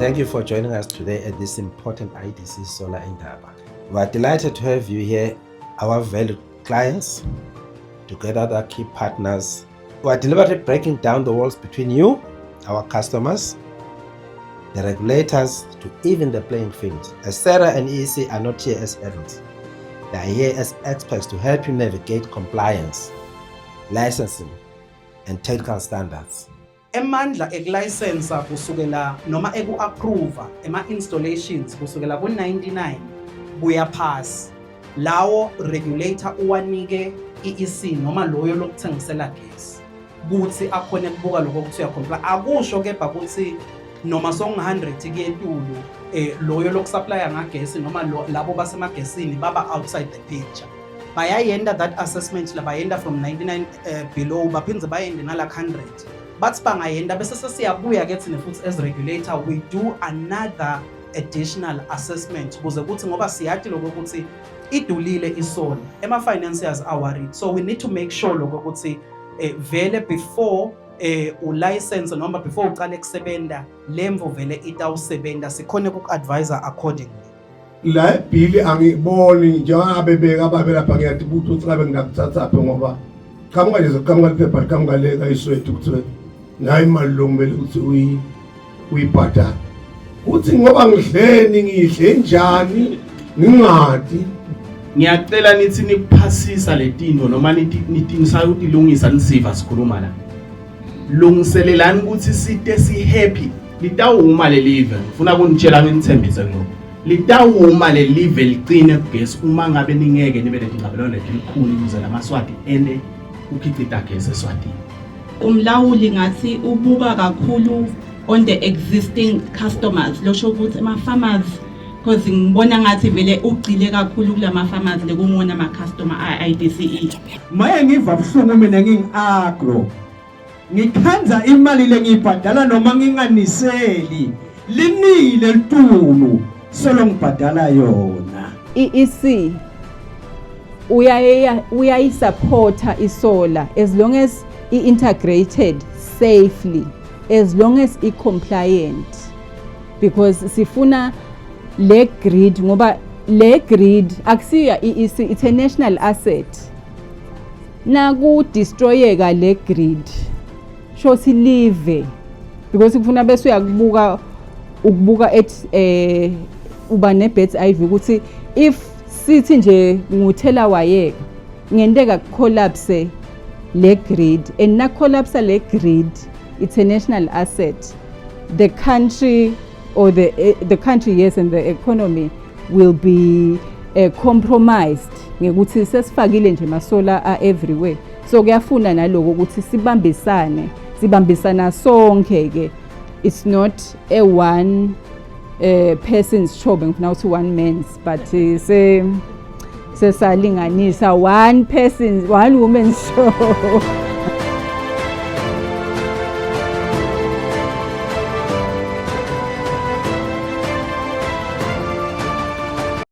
Thank you for joining us today at this important IDC Solar Indaba. We are delighted to have you here, our valued clients, together with our key partners. We are deliberately breaking down the walls between you, our customers, the regulators, to even the playing field. Esera and EEC are not here as adults. They are here as experts to help you navigate compliance, licensing, and technical standards. Emandla ekulicensa kusukela noma eku-approva ema-installations kusukela ku-99 kuya phasi, lawo regulator uwanike i-EC noma loyo lokuthengisela gesi kuthi akhone kubuka lokho ukuthi uyacomply. Akusho kepha ukuthi noma songu-100 kuyetulu loyo lokusupplya ngagesi noma labo basemagesini baba outside the picture. Bayayenda that assessment labayenda from 99 below, baphindze bayende nala 100. Bathi bangayenda bese sesiyabuya ke thina futhi as regulator, we do another additional assessment kuze kuthi ngoba siyati lokho ukuthi idulile isolar, ema-financiers are worried, so we need to make sure lokho ukuthi vele before ulicense noma before uqale kusebenta lemvo vele itawusebenta, sikhone kuku-advisa accordingly. La ibhili angiboni njengoba bebeka ababe lapha, ngiyathi ukuthi uthi ngabe ngingakuthathaphi ngoba qhamuka nje, qhamuka liphepha, liqhamuka le kayiswethu, kuthiwe nayo imali lo kumele ukuthi uyibhadale, uthi ngoba ngidleni, ngidle njani, ngingadi. Ngiyacela nithi nikuphasisa letinto noma nithi nisayutilungisa, nisiva sikhuluma la, lungiselelani ukuthi site si-happy. Litawuma lelive, ngifuna kunitshela, nginithembise kulokho, litawuma lelive licine kugesi uma ngabe ningeke nibe netingcabelwane letilukhuni ukuze lamaswati ende ukhicita gesi eswatini. Umlawuli ngathi ubuka kakhulu on the existing customers, losho ukuthi ama-farmers, because ngibona ngathi vele ugcile kakhulu kulama farmers lekungona ama-customer a-IDCE. Maye, ngiva buhlungu mina ngingi-agro, ngikhanza imali lengiyibhadala noma nginganiseli, linile litulu solo ngibhadala yona. EEC uyayisupporta isolar as long as i-integrated safely, as long as i-compliant, because sifuna le grid, ngoba le grid akusiyo EEC, it's a national asset. Naku destroyeka le grid, sho silive, because kufuna bese uyakubuka ukubuka at uba ne bird's eye view ukuthi if sithi nje nguthela wayeka, ngenteka collapse le grid, and na collapse le grid, it's a national asset, the country or the country, yes, and the economy will be compromised ngekuthi sesifakile nje masolar are everywhere. So kuyafuna naloko ukuthi sibambisane, sibambisana sonke ke. It's not a one person's job, ngifuna ukuthi one man's, but se sesalinganisa one person, one woman's show.